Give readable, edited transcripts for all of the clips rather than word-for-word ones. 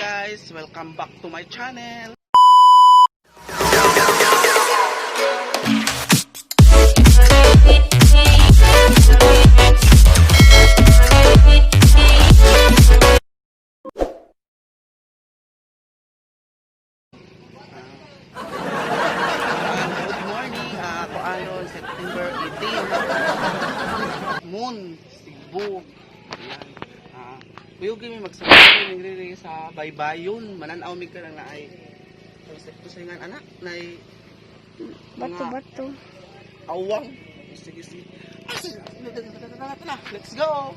Guys! Welcome back to my channel! Good morning! Ako aron September 18. Moon, Cebu. Ayan. Kuyo mi magsama ning riri sa baybayon. Mananaw mi ka lang na ay konsepto sa ingan anak nay Bato, mga bato. Awang. Sige, sige. Ah, sige. Tara, tara, let's go!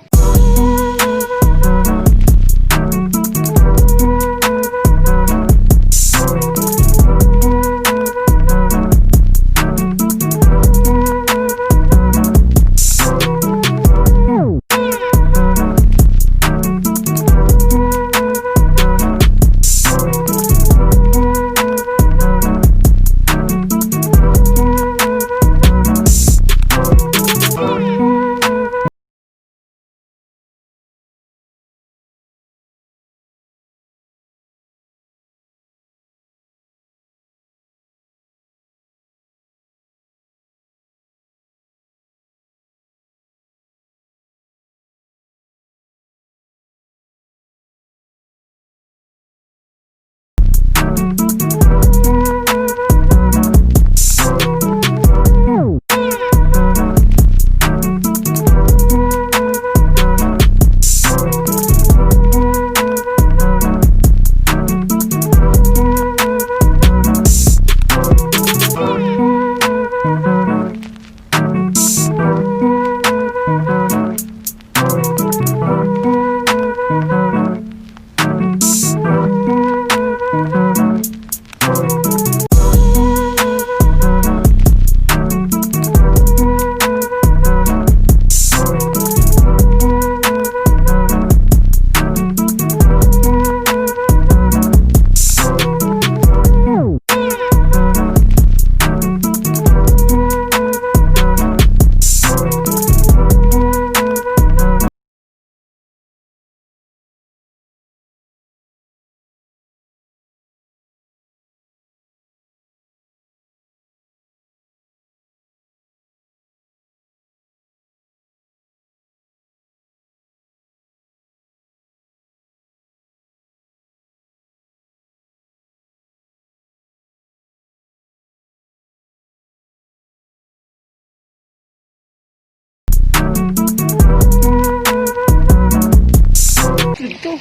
Dito.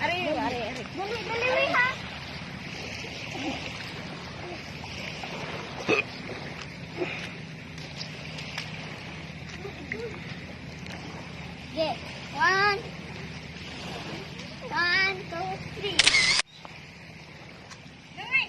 Are, are, are. Dali, dali, wait, ha? Okay. One. One, two, three. Dali.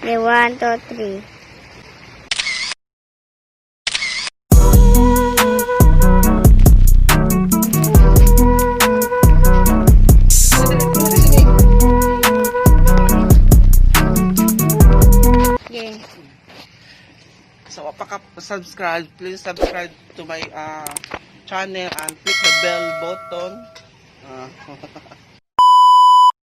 Okay, one, two, three. Okay. So, pa subscribe, please subscribe to my channel and click the bell button. Ah.